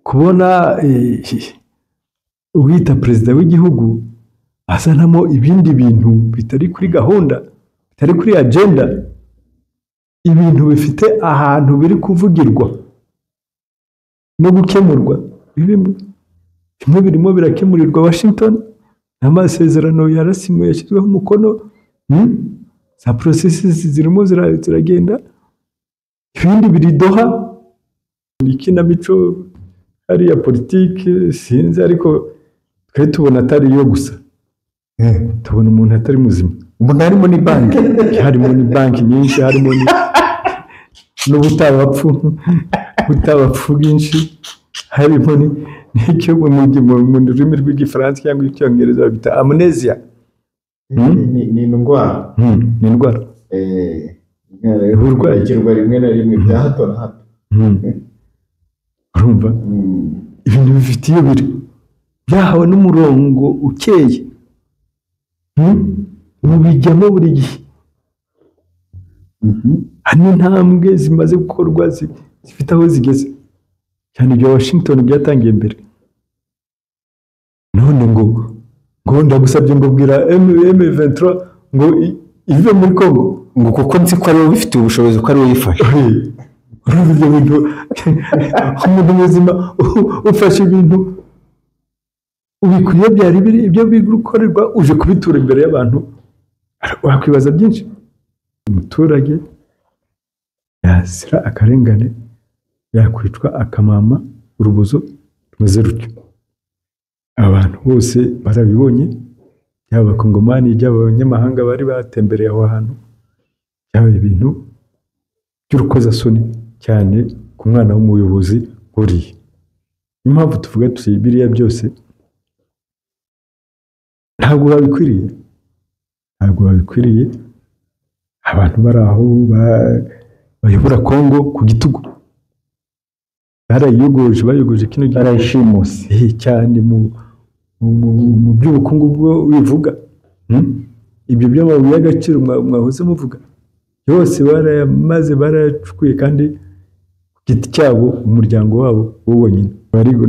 Kubona uwita perezida w'igihugu azanamo ibindi bintu bitari kuri gahunda, bitari kuri agenda, ibintu bifite ahantu biri kuvugirwa no gukemurwa, bimwe birimo birakemurirwa Washington, n'amasezerano yarasinywe yashyizweho umukono, za processes zirimo ziragenda, ibindi biri Doha, ikinamico hariya politiki sinzi, ariko twe tubona atari yo gusa, tubona umuntu atari muzima. Umuntu harimo ni banki, harimo ni banki nyinshi, harimo n'ubutabapfu, ubutabapfu bwinshi, harimo n'icyo mu rurimi rw'igifaransa cyangwa icyongereza bita amnesia. Ni indwara, ni indwara uburwayi rimwe na rimwe bya hato na hato. Urumva ibintu bifite iyo biri byahawe n'umurongo ukeye, mubijyamo buri gihe. Hano intambwe zimaze gukorwa zifite aho zigeze cyane, ibya Washington byatangiye mbere. None ngo ndagusabye ngo bwira M23 ngo ive muri Congo, ngo kuko nzi ko ariwe ubifitiye ubushobozi, ko ariwe yifashe. Urumva ibyo bintu, umuntu muzima ufashe ibintu ubikwiye byari biri ibyo bigukorerwa uje kubitura imbere y'abantu, wakwibaza byinshi. Umuturage yazira akarengane, yakwicwa akamama urubozo rumeze rutyo. Abantu bose barabibonye, yaba abakongomani, yaba abanyamahanga bari batembereye aho hantu, byaba ibintu by'urukozasoni cyane ku mwana w'umuyobozi uriye. Niyo mpamvu tuvuga tuti biriya byose ntabwo babikwiriye, ntabwo babikwiriye. Abantu bari aho bayobora Kongo ku gitugu, barayiyogoje, bayogoje kino gihugu, barayishimuse cyane mu by'ubukungu bwo wivuga. Ibyo by'amabuye y'agaciro mwahoze muvuga yose barayamaze, barayacukuye, kandi ku giti cyabo, umuryango wabo wo wonyine.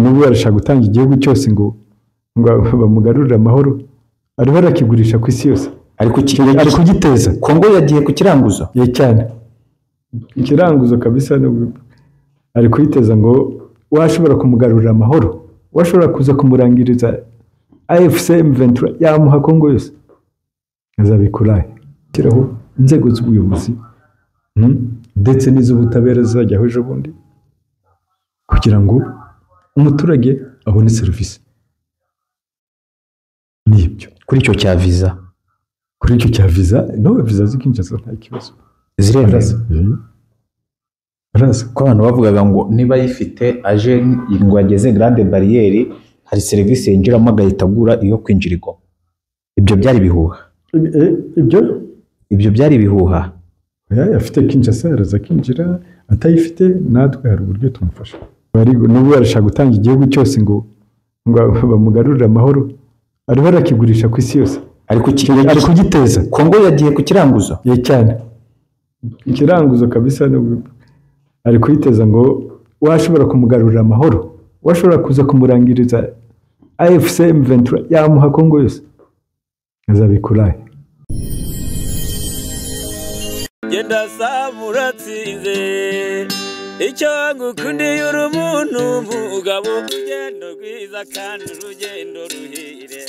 N'ubu barashaka gutanga igihugu cyose ngo bamugarurire amahoro, ariho arakigurisha ku isi yose, ari kugiteza. Kongo yagiye ku kiranguzo cyane, ikiranguzo kabisa, ari kuyiteza ngo washobora kumugarurira amahoro, washobora kuza kumurangiriza AFC M23 yamuha Kongo yose, azabikurahe. Shyiraho inzego z'ubuyobozi ndetse n'iz'ubutabera zizajyaho ejo bundi, kugira ngo umuturage abone serivisi. Nibyo kuri icyo cya visa, kuri icyo cya visa, no visa z'ikinshasa nta kibazo ziremewe. Baraza ko abantu bavugaga ngo niba yifite aje ngo ageze grande barriere, hari serivisi yinjiramo agahita agura iyo kwinjira Goma. Ibyo byari bihuha. Ibyo byari bihuha. Afite Kinshasa araza akinjira, atayifite natwe hari uburyo tumufasha. N'ubu barashaka gutanga igihugu cyose ngo bamugarurire amahoro, ariho arakigurisha ku isi yose, ari kugiteza. Kongo yagiye ku kiranguzo cyane, ikiranguzo kabisa, ari kuyiteza ngo washobora kumugarurira amahoro, washobora kuza kumurangiriza AFC M23 yamuha Kongo yose, azabikurahe. Genda samuratsinze icyo ngukundiye uri umuntu mugabo, urugendo rwiza kandi urugendo ruhire.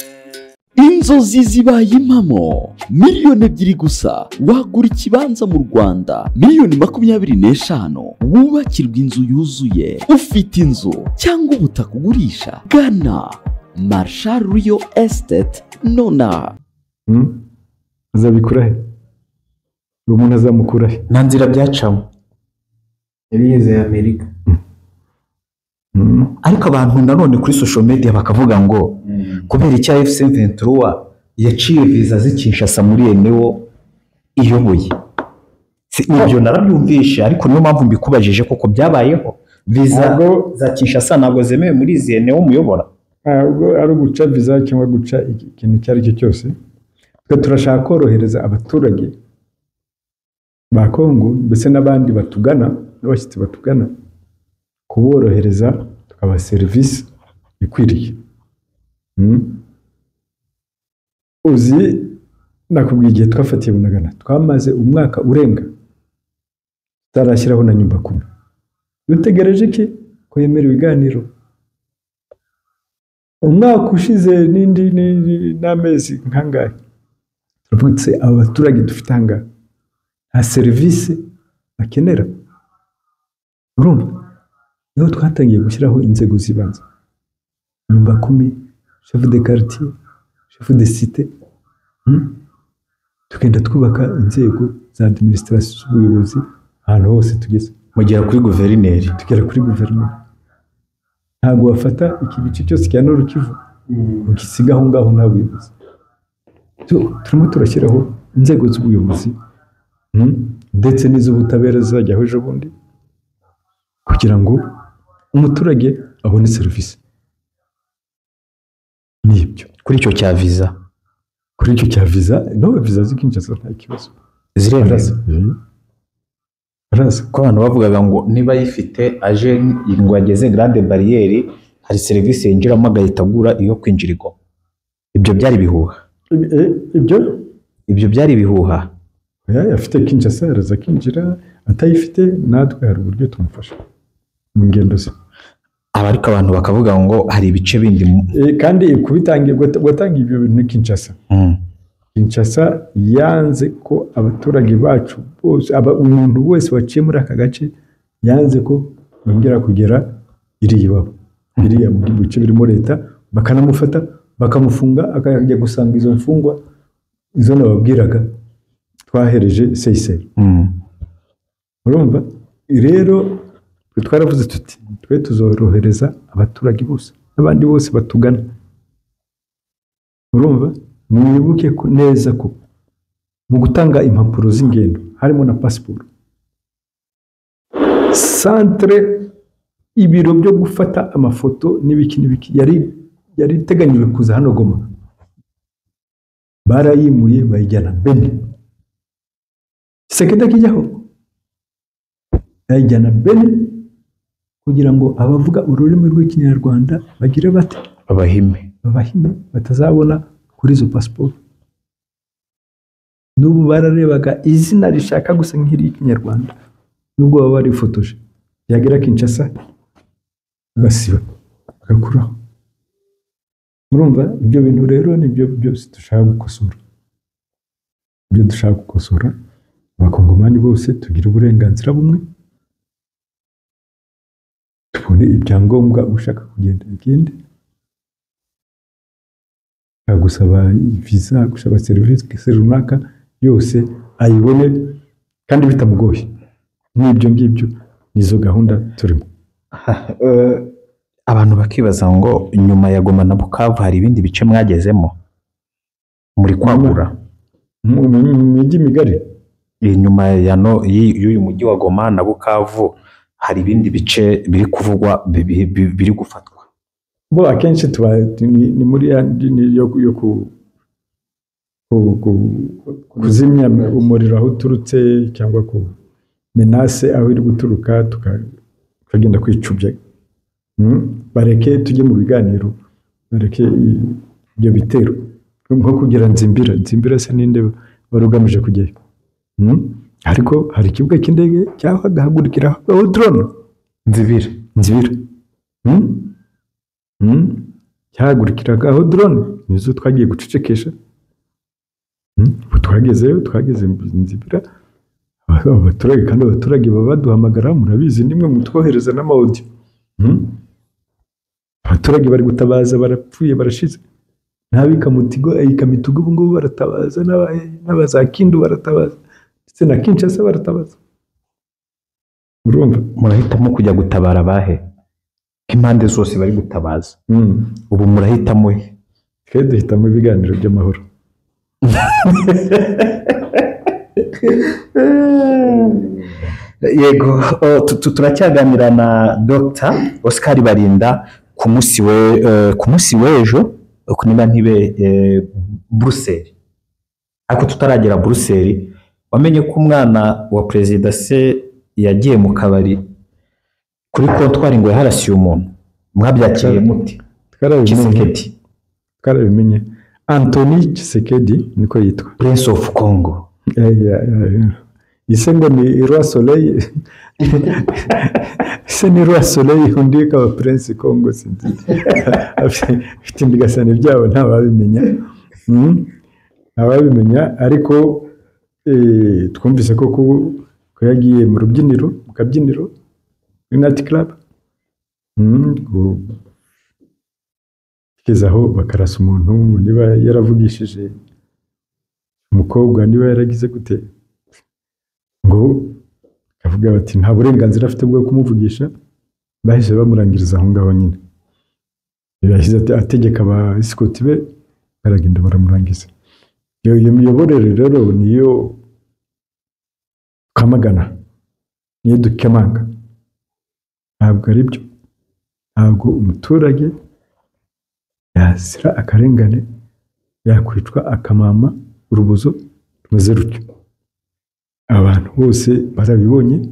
Inzozi zibaye impamo, 2 miliyoni gusa wagura ikibanza mu Rwanda, 25 miliyoni wubakirwa inzu yuzuye. Ufite inzu cyangwa ubutaka ugurisha, gana Marshal Real Estate nona. Azabikurahe? Uwo muntu azamukurahe? Nta nzira byacamo, yabigeze Amerika. Ariko abantu nanone kuri social media bakavuga ngo kubera icya AFC M23 yaciye visa z'ikinshasa muri eneo iyoboye. Ibyo narabyumvishe, ariko niyo mpamvu mbikubajije koko byabayeho. Visa za Kinshasa ntabwo zemewe muri izi eneo muyobora. Ntabwo ari uguca visa cyangwa guca ikintu icyo ari cyo cyose. Twe turashaka korohereza abaturage ba Kongo ndetse n'abandi batugana, n'abashyitsi batugana, kuborohereza Tukabaha serivisi ikwiriye. Uzi nakubwiye igihe twafatiye Bunagana, twamaze umwaka urenga tutarashyiraho na nyumba kumi. Dutegereje iki? Ko yemera ibiganiro. Umwaka ushize n'indi n'amezi nkangahe, turavutse aba baturage dufite ahangaha nta serivisi bakenera. Urumva niho twatangiye gushyiraho inzego z'ibanze, nyumba kumi, chef de quartier, chef de cité, tugenda twubaka inzego za administration z'ubuyobozi ahantu hose tugeze. Mugera kuri guverineri. Tugera kuri guverineri. Ntabwo wafata iki gice cyose cya Nord Kivu ugisiga aho ngaho nta buyobozi. Turimo turashyiraho inzego z'ubuyobozi ndetse n'iz'ubutabera zizajyaho ejo bundi, kugira ngo umuturage abone serivisi. Nibyo. Kuri icyo cya visa. Kuri icyo cya visa, no visa z'i Kinshasa nta kibazo. Ziremewe. Baraza. Ko abantu bavugaga ngo niba ayifite aje ngo ageze grande barriere hari serivisi yinjiramo agahita agura iyo kwinjira i Goma. Ibyo byari ibihuha. Ibyo byari ibihuha. Afite Kinshasa araza akinjira, atayifite natwe hari uburyo tumufasha mu ngendo ze. Aba ariko abantu bakavuga ngo hari ibice bindi kandi kubitangira gutanga ibyo bintu ni Kinshasa. Kinshasa yanze ko abaturage bacu bose, umuntu wese waciye muri aka gace yanze ko bongera kugera iriya iwabo, iriya mu bice birimo leta, bakanamufata bakamufunga akajya gusanga izo mfungwa izo nababwiraga twahereje Seychelles. Urumva rero twaravuze tuti twe tuzorohereza abaturage bose n'abandi bose batugana. Urumva mwibuke neza ko mu gutanga impapuro z'ingendo harimo na pasiporo, santere ibiro byo gufata amafoto n'ibiki n'ibiki yari iteganyijwe kuza hano Goma, barayimuye bayijyana Beni. Sekeda kijyaho bayijyana Beni kugira ngo abavuga ururimi rw'Ikinyarwanda bagire bate babahime batazabona kuri izo pasiporo. N'ubu bararebaga izina rishaka gusa nk'iry'Ikinyarwanda nubwo baba barifotoje, yagera Kinshasa bagasiba bagakuraho. Murumva ibyo bintu rero nibyo byose dushaka gukosora. Ibyo dushaka gukosora, abakongomani bose tugira uburenganzira bumwe, tubone ibyangombwa ushaka kugenda agende, gusaba visa, gusaba serivisi runaka yose ayibone kandi bitamugoye. N'ibyo ngibyo nizo gahunda turimo. Abantu bakibaza ngo nyuma ya Goma na Bukavu hari ibindi bice mwagezemo muri kwagura mu mijyi migari? Nyuma ya y'uyu mujyi wa Goma na Bukavu hari ibindi bice biri kuvugwa biri gufatwa. Bo akenshi tuba ni muri yo kuzimya umuriro aho uturutse cyangwa ku menace aho iri guturuka, tukagenda kwicubya. Bareke tujye mu biganiro, bareke ibyo bitero nko kugira Nzimbira se ninde wari ugamije kujyayo? Ariko hari ikibuga cy'indege cyahagurukiraho drone Nzibira. Cyahagurukiragaho drone nizo twagiye gucecekesha. Twagezeyo, twageze Nzibira, abaturage kandi abaturage baba baduhamagara, murabizi nimwe mutwohereza n'amaudio. Abaturage bari gutabaza, barapfuye barashize. N'abikamitugo ubu ngubu baratabaza, n'abazakindu baratabaza, ndetse na Kinshasa baratabaza. Urumva murahitamo kujya gutabara abahe? Impande zose bari gutabaza. Ubu murahitamo he? Twe duhitamo ibiganiro by'amahoro. Yego, turacyaganira na Dr. Oscar Barinda ku munsi w'ejo niba ntibe Bruxelles. Ariko tutaragera Bruxelles, wamenye ko umwana wa perezida se yagiye mu kabari kuri kontwari ngo yaharasiye umuntu. Mwabyakiriye muti? Tshisekedi. Twarabimenye. Anthony Tshisekedi niko yitwa. Prince of Congo. Ise ngo ni Roi Soleil. Ise ni Roi Soleil, undi akaba Prince Congo, sinzi. Afite indigasane byabo ntawabimenya. Ntawabimenya, ariko twumvise ko ko yagiye mu rubyiniro, mu kabyiniro, muri night club. Kugeza aho bakarasa umuntu, niba yaravugishije umukobwa, niba yaragize gute, ngo bakavuga bati nta burenganzira afite bwo kumuvugisha. Bahise bamurangiriza aho ngaho nyine. Yahise ategeka aba escort be, baragenda baramurangiza. Iyo miyoborere rero niyo twamagana, niyo dukemanga. Ntabwo ari byo. Ntabwo umuturage yazira akarengane, yakwicwa akamama urubozo rumeze rutyo. Abantu bose barabibonye,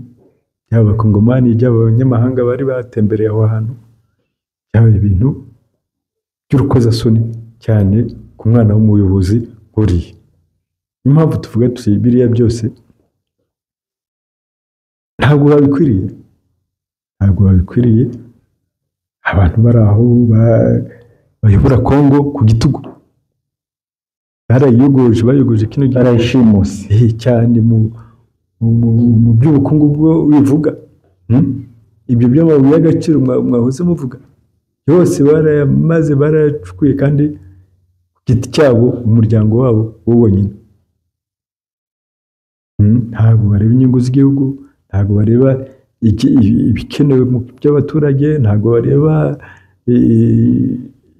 yaba abakongomani, yaba abanyamahanga bari batembereye aho hantu. Byabaye ibintu by'urukozasoni cyane ku mwana w'umuyobozi uriya. Niyo mpamvu tuvuga tuti biriya byose ntabwo babikwiriye, ntabwo babikwiriye. Abantu bari aho bayobora Kongo ku gitugu, barayiyogoje, bayogoje kino gihugu, Barayishimuse cyane mu by'ubukungu bwo wivuga. Ibyo by'amabuye y'agaciro mwahoze muvuga yose barayamaze, barayacukuye, kandi ku giti cyabo, umuryango wabo wo wonyine. Ntabwo bareba inyungu z'igihugu, ntabwo bareba ibikenewe mu by'abaturage, ntabwo bareba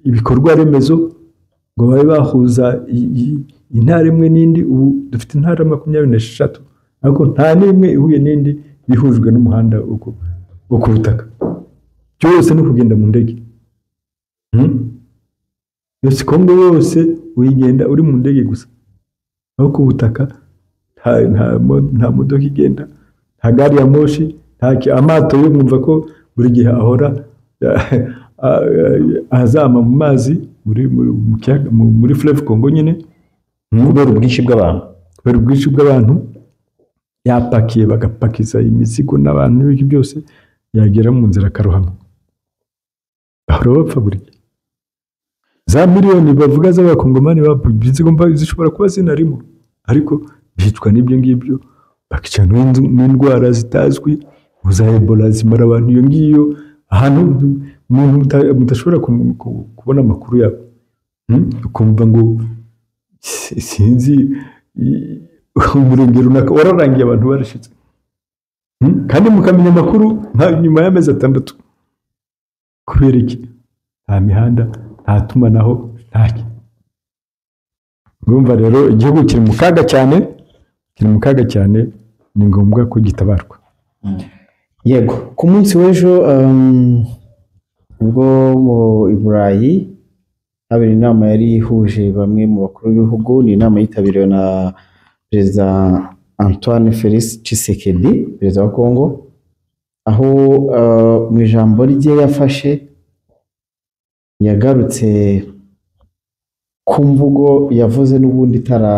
ibikorwa remezo ngo babe bahuza intara imwe n'indi. Ubu dufite intara 23, ariko nta n'imwe ihuye n'indi ihujwe n'umuhanda wo ku butaka. Byose ni ukugenda mu ndege. Yose Kongo yose uyigenda uri mu ndege gusa, aho ku butaka nta modoka igenda, nta gari ya moshi, nta amato yo mwumva ko buri gihe ahora azama mu mazi muri mu kiyaga, muri Fleuve Congo nyine. Kubera ubwinshi bw'abantu. Kubera ubwinshi bw'abantu, yapakiye, bagapakiza imizigo n'abantu n'ibiki byose, yagera mu nzira akarohama. Bahora bapfa buri gihe. Za miliyoni bavuga z'abakongomani zigomba, zishobora kuba zinarimo, ariko bicwa n'ibyo ngibyo, bakica n'indwara zitazwi za Ebola zimara abantu iyo ngiyo, ahantu umuntu mudashobora kubona amakuru yabo. Ukumva ngo sinzi umurenge runaka wararangiye, abantu barashize. Kandi mukamenya amakuru nka nyuma y'amezi 6. Kubera iki? Nta mihanda, nta tumanaho, nta. Urumva rero igihugu kiri mu kaga cyane, kiri mu kaga cyane, ni ngombwa ko gitabarwa. Yego, ku munsi w'ejo ubwo mu i Burayi habereye inama yari ihuje bamwe mu bakuru b'ibihugu, ni inama yitabiriwe na Perezida Antoine Felix Tshisekedi, perezida wa Congo, aho mu ijambo rye yafashe yagarutse ku mvugo yavuze n'ubundi itara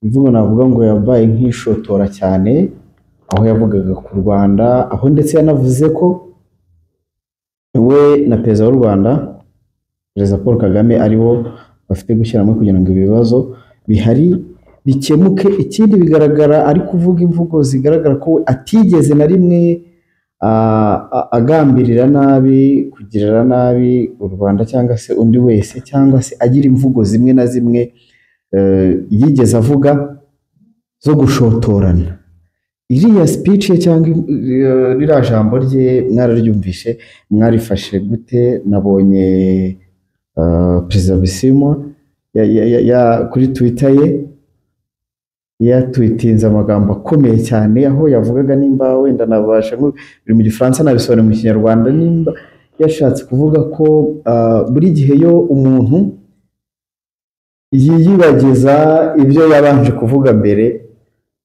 imvugo navuga ngo yabaye nk'ishotora cyane, aho yavugaga ku Rwanda, aho ndetse yanavuze ko we na perezida w'u Rwanda, Perezida Paul Kagame, aribo bafite gushyira hamwe kugira ngo ibibazo bihari bikemuke. Ikindi bigaragara ari kuvuga imvugo zigaragara ko we atigeze na rimwe agambirira nabi, kugirira nabi u Rwanda cyangwa se undi wese, cyangwa se agira imvugo zimwe na zimwe yigeze avuga zo gushotorana. Iriya speech ye cyangwa ririya jambo rye mwararyumvishe, mwarifashe gute? Nabonye Perezida Bisimwa kuri Twitter ye yatwitinze amagambo akomeye cyane, aho yavugaga, nimba wenda nabasha biri mu Gifaransa nabisobanura mu Kinyarwanda, nimba yashatse kuvuga ko buri gihe iyo umuntu yiyibagiza ibyo yabanje kuvuga mbere,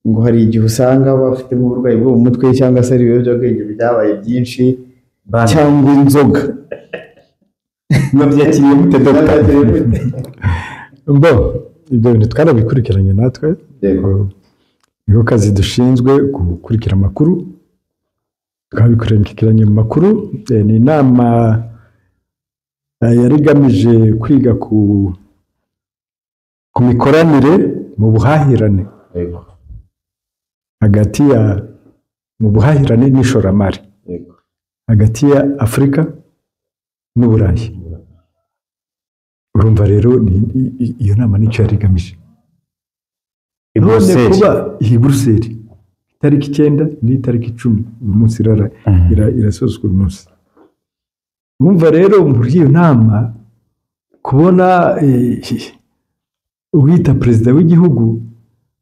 ngo hari igihe usanga bafite uburwayi bwo mu mutwe cyangwa se ari ibiyobyabwenge byabaye byinshi. cyangwa inzoga. Mwabyakiriye mute Dr? Bo ibyo bintu twarabikurikiranye natwe. Niko kazi dushinzwe, gukurikira amakuru. Twabikurikiranye mu makuru. Ni inama yari igamije kwiga ku mikoranire mu buhahirane hagati ya mu buhahirane n'ishoramari hagati ya Afurika n'Uburayi. Urumva rero iyo nama nicyo yari igamije. None kuba iyi Buruseli itariki 9 n'itariki 10 uyu munsi irasozwa uyu munsi. Urumva rero muri iyo nama kubona uwita perezida w'igihugu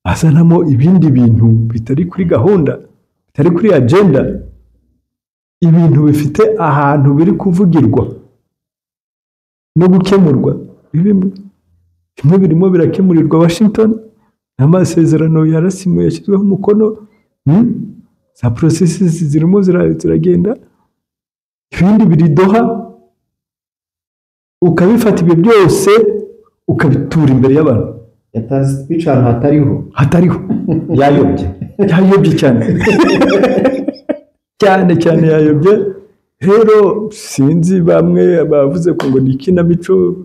azanamo ibindi bintu bitari kuri gahunda, bitari kuri agenda, ibintu bifite ahantu biri kuvugirwa no gukemurwa. Bimwe birimo birakemurirwa Washington, n'amasezerano yarasinywe yashyizweho umukono, za processes zirimo ziragenda, ibindi biri Doha. Ukabifata ibyo byose ukabitura imbere y'abantu. Yatanze speech ahantu hatariho. Yayobye cyane cyane cyane yayobye. Rero sinzi, bamwe bavuze ko ngo ni ikinamico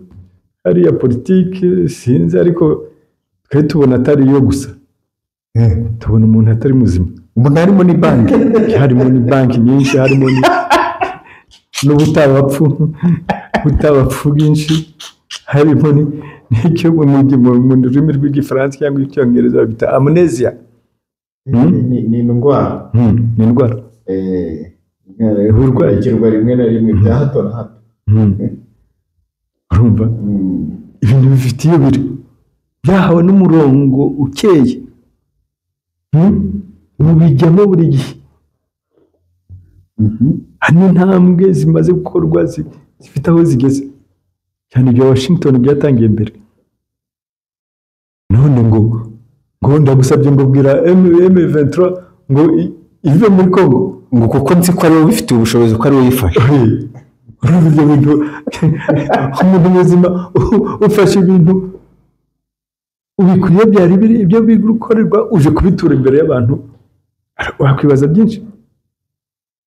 hariya politiki, sinzi, ariko twe tubona atari yo gusa. Tubona umuntu atari muzima. Umuntu harimo ni banki, harimo ni banki nyinshi, harimo n'ubutabapfu bwinshi, harimo n'icyo mu rurimi rw'igifaransa cyangwa icyongereza bita amnesia. Ni indwara. Ni indwara. Uburwayi igirwa rimwe na rimwe bya hato na hato. Urumva ibintu bifite iyo biri byahawe n'umurongo ukeye, mubijyamo buri gihe. Hari intambwe zimaze gukorwa zifite aho zigeze cyane. Ibya Washington byatangiye mbere. None ngo ndagusabye ngo bwira M23 ngo ive muri Congo, ngo kuko nzi ko ari wowe ubifitiye ubushobozi, ko ari wowe uyifashe. Urumva ibyo bintu, umuntu muzima ufashe ibintu ubikwiye byari biri ibyo biri gukorerwa, uje kubitura imbere y'abantu, wakwibaza byinshi,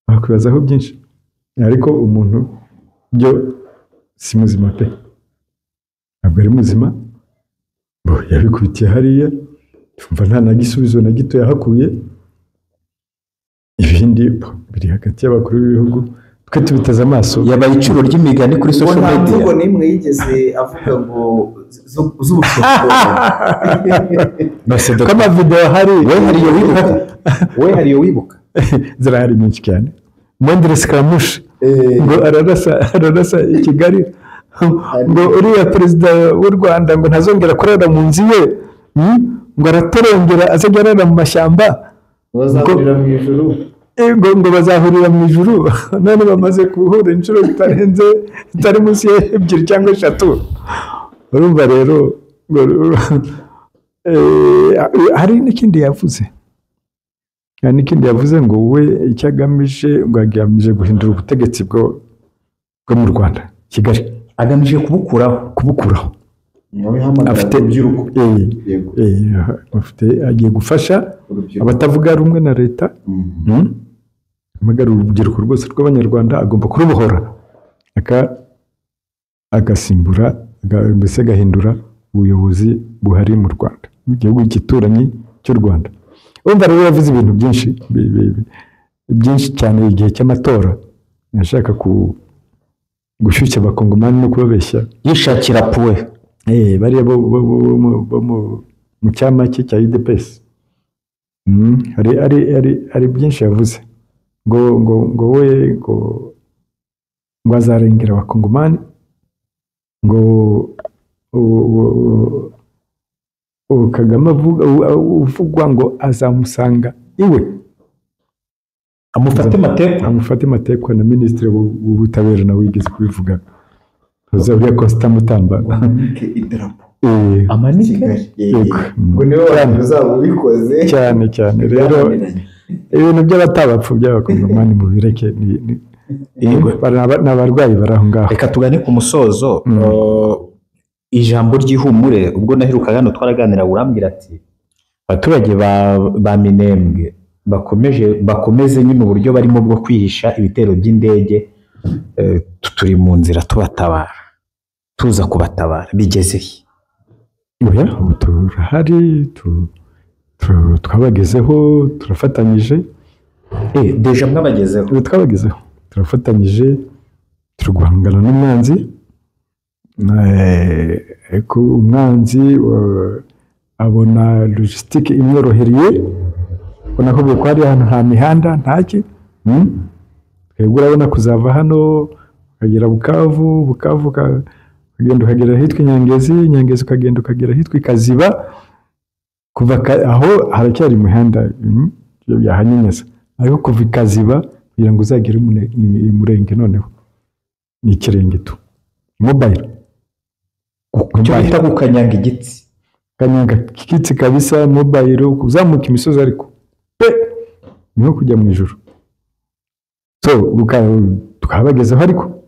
wakwibazaho byinshi. Ariko umuntu byo si muzima pe, ntabwo ari muzima. Yabikubitiye hariya, tumva nta na gisubizo na gito yahakuye. Ibindi biri hagati y'abakuru b'ibihugu, twe tubiteze amaso. Yabaye iciro ry'imigani kuri social media. Nta mvugo n'imwe yigeze avuga ngo z'ubushobozi. Ko amavideo hari, we hari iyo wibuka, zirahari nyinshi cyane. Mondre Scaramouche ngo ararasa i Kigali, ngo uriya perezida w'u Rwanda ngo ntazongera kurara mu nzu ye, ngo aratorongera azajya arara mu mashyamba, bazahurira mu ijuru. Ngo bazahurira mu ijuru. None bamaze guhura inshuro zitarenze, zitari munsi ya 2 cyangwa 3. Urumva rero hari n'ikindi yavuze. Hari n'ikindi yavuze ngo we icyo agamije, ngo agamije guhindura ubutegetsi bwo mu Rwanda, Kigali. Agamije kubukuraho. Afite urubyiruko, afite agiye gufasha abatavuga rumwe na leta. Amagara urubyiruko rwose rw'Abanyarwanda agomba kurubohora, agasimbura, mbese agahindura ubuyobozi buhari mu Rwanda, mu gihugu gituranyi cy'u Rwanda. Urumva rero yavuze ibintu byinshi byinshi cyane igihe cy'amatora, ashaka gushyushya abakongomani no kubabeshya, yishakira puwe. Bariya bo mu cyama cye cya UDPS. Hari byinshi yavuze ngo ngo ngo we ngo azarengera abakongomani, ngo Kagame uvugwa ngo azamusanga iwe, amufate matekwa. Na minisitiri w'ubutabera nawe wigeze kubivuga, Uriya Constant Mutamba. Amanike ngo niwe wanyu uzaba ubikoze cyane cyane. Rero ibintu by'abatabapfu by'abakongomani mubireke, Ni abarwayi bari aho ngaho. Reka tugane ku musozo. Ijambo ry'ihumure, ubwo naherukaga hano twaraganira, urambwira ati abaturage ba Minembwe bakomeze nyine uburyo barimo bwo kwihisha ibitero by'indege, turi mu nzira tubatabara, tuza kubatabara, bigeze he? Oya, ubu turahari, twabagezeho, turafatanyije. Déjà mwabagezeho? Ubu twabagezeho, turafatanyije, turi guhangana n'umwanzi. Ariko umwanzi abona logistique imworohereye, ubona ko ko hari ahantu nta mihanda ntaki. Twebwe urabona kuzava hano ukagera Bukavu, Bukavu ukagenda ukagera ahitwa Nyangezi, Nyangezi ukagenda ukagera ahitwa Ikaziba, kuva aho haracyari imihanda yahanyenyeza, ariko kuva Ikaziba kugira ngo uzagere Murenge noneho ni ikirenge tu mobile. Icyo bita gukanyanga igitsi. Kanyanga igitsi kabisa, mobile, kuzamuka imisozi ariko pe niho kujya mu ijuru. So twabagezeho, ariko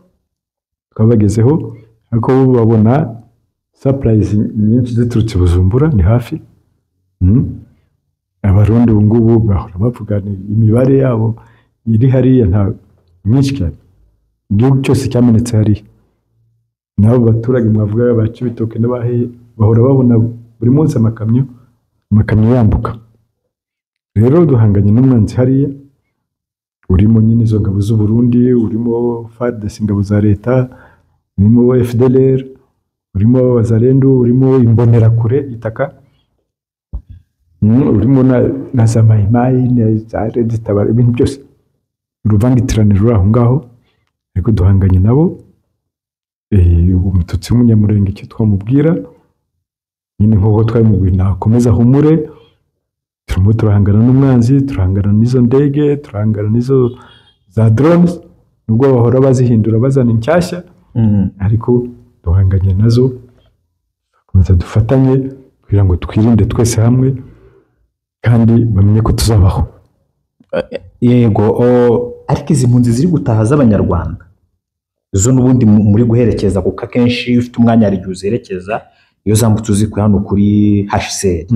twabagezeho, ariko bo babona surprise nyinshi ziturutse Bujumbura, ni hafi. Abarundi ubu ngubu bahora bavuga imibare yabo iri hariya nta myinshi cyane, igihugu cyose cyamenetse hariya. Nabo baturage mwavuga ba Cibitoke n'abahehe bahora babona buri munsi amakamyo yambuka. Rero duhanganye n'umwanzi hariya urimo nyine izo ngabo z'u Burundi, urimo FARDC ingabo za leta, urimo FDLR, urimo Wazalendo, urimo Imbonerakure itaka, urimo na za Mayimayi na za Red Tabara, ibintu byose uruvangitirane ruri aho ngaho, ariko duhanganye nabo. Umututsi w'umunyamurenge icyo twamubwira nyine nk'uko twabimubwiye, nakomeza ahumure, turimo turahangana n'umwanzi, turahangana n'izo ndege, turahangana n'izo za drones, nubwo bahora bazihindura bazana inshyashya, ariko duhanganye nazo, tukomeza dufatanye kugira ngo twirinde twese hamwe kandi bamenye ko tuzabaho. Yego, ariko izi mpunzi ziri gutaha z'abanyarwanda zo n'ubundi muri guherekeza, kuko akenshi iyo ufite umwanya hari igihe uzerekeza, iyo zambutse uzikuye hano kuri HCR.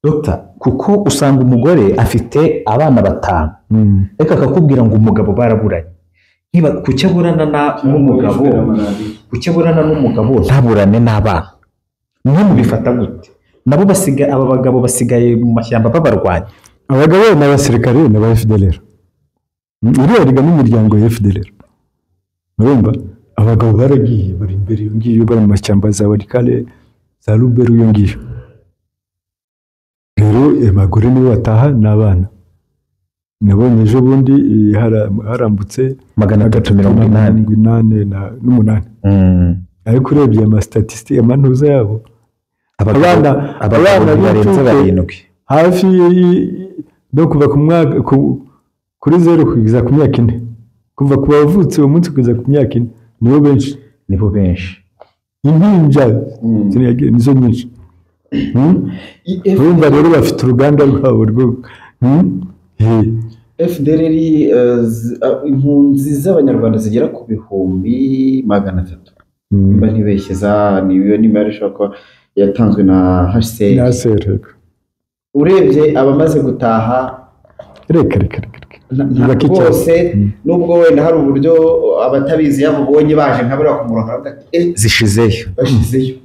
Dr, kuko usanga umugore afite abana 5, ariko akakubwira ngo umugabo baraburanye. Niba kuki aburana n'umugabo, kuki aburana n'umugabo ntaburane n'abana? Mwe mubifata gute? Nabo basigaye, aba bagabo basigaye mu mashyamba babarwanya. Abagabo n'abasirikare n'aba FDLR. Uriya riga n'imiryango ya FDLR. Urumva abagabo baragiye bari imbere iyo ngiyo, bari mu mashyamba za Walikale, za Ruberu iyo ngiyo. Rero abagore nibo bataha n'abana. Nabonye ejo bundi harambutse 388. Ariko urebye ama statistiques amantuza yabo, abana barenze 7 hafi no kuva ku mwaka kuri 0 kugeza ku myaka 4, kuva ku bavutse uwo munsi kugeza ku myaka 4 nibo benshi, nibo benshi. Impinja nizo nyinshi. Urumva rero bafite uruganda rwabo rwo FDLR. Impunzi z'abanyarwanda zigera ku 300,000 mba ntibeshye, niyo nimero ishobora kuba yatanzwe na HCR. Urebye abamaze gutaha reka bose, nubwo wenda hari uburyo abatabizi yabubonye baje nka buriya ku murongo zishizeyo, bashizeyo.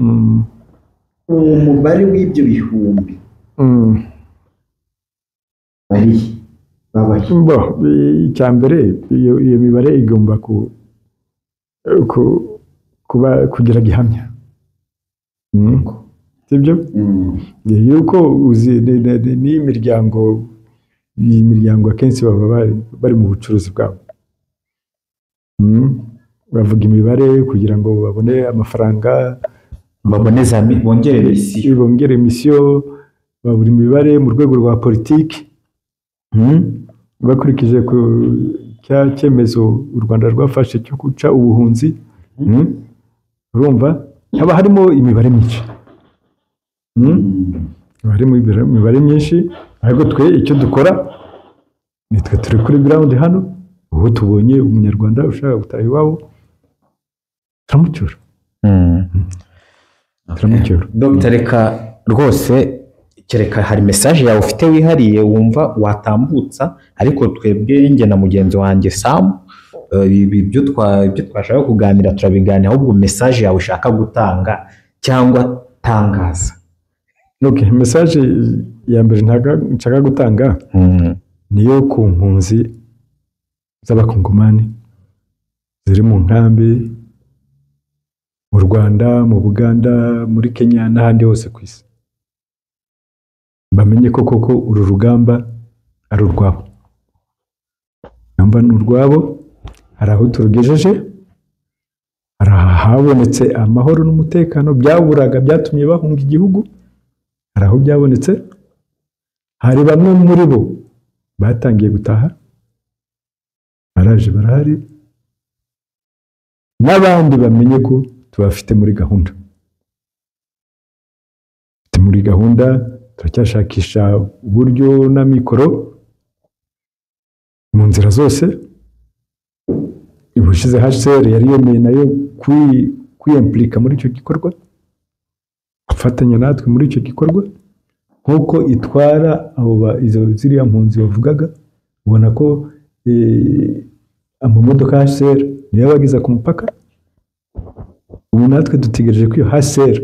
Uwo mubare w'ibyo bihumbi bari babaye. Icya mbere iyo mibare igomba kuba kugira gihamya, sibyo? Yuko uzi n'imiryango, iyi miryango akenshi baba bari mu bucuruzi bwabo, bavuga imibare kugira ngo babone amafaranga, babone za bongere misiyo, babura imibare mu rwego rwa politiki, bakurikije ku cya cyemezo u Rwanda rwafashe cyo guca ubuhunzi. Urumva haba harimo imibare myinshi, harimo imibare myinshi, ariko twe icyo dukora nitwe turi kuri ground hano, Uwo tubonye umunyarwanda ushaka gutaha iwabo turamucyura. Turamucyura. Dr. Reka rwose, kereka hari message yawe ufite wihariye wumva watambutsa, ariko twebwe njye na mugenzi wanjye Sam, ibi ibyo twashaka kuganira turabiganira, ahubwo message yawe ushaka gutanga cyangwa tangaza. Okay, message ya mbere nshaka gutanga niyo ku mpunzi z'abakongomani ziri mu nkambi mu Rwanda, mu Buganda, muri Kenya n'ahandi hose ku isi. Bamenye ko koko uru rugamba ari urwabo. Namba ni urwabo, hari aho turugejeje, hari ahabonetse amahoro n'umutekano byaburaga byatumye bahunga igihugu, hari aho byabonetse, hari bamwe muri bo batangiye gutaha, baraje barahari, n'abandi bamenye ko tubafite muri gahunda. Muri gahunda turacyashakisha uburyo na mikoro mu nzira zose. Ubushize HCR yari yemeye nayo kwiyimplika muri icyo gikorwa, gufatanya natwe muri icyo gikorwa, nk'uko itwara abo izo ziriya mpunzi bavugaga. Ubona ko amamodoka HCR niyo abageza ku mupaka. Ubu natwe dutegereje ko iyo HCR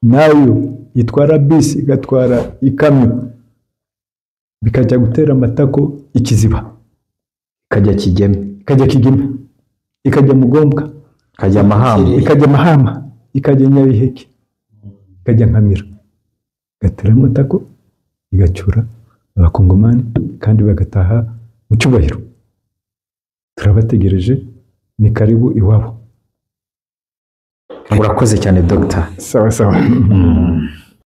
nayo itwara bisi, igatwara ikamyo, bikajya gutera amatako ikiziba, ikajya Kigeme, ikajya Kigeme, ikajya Mugombwa, ikajya Mahama, ikajya Mahama, ikajya Nyabiheke, ikajya Nkamira, igatera amatako igacyura abakongomani kandi bagataha mu cyubahiro. Turabategereje, ni karibu iwabo. Urakoze cyane Dr. Sawa sawa.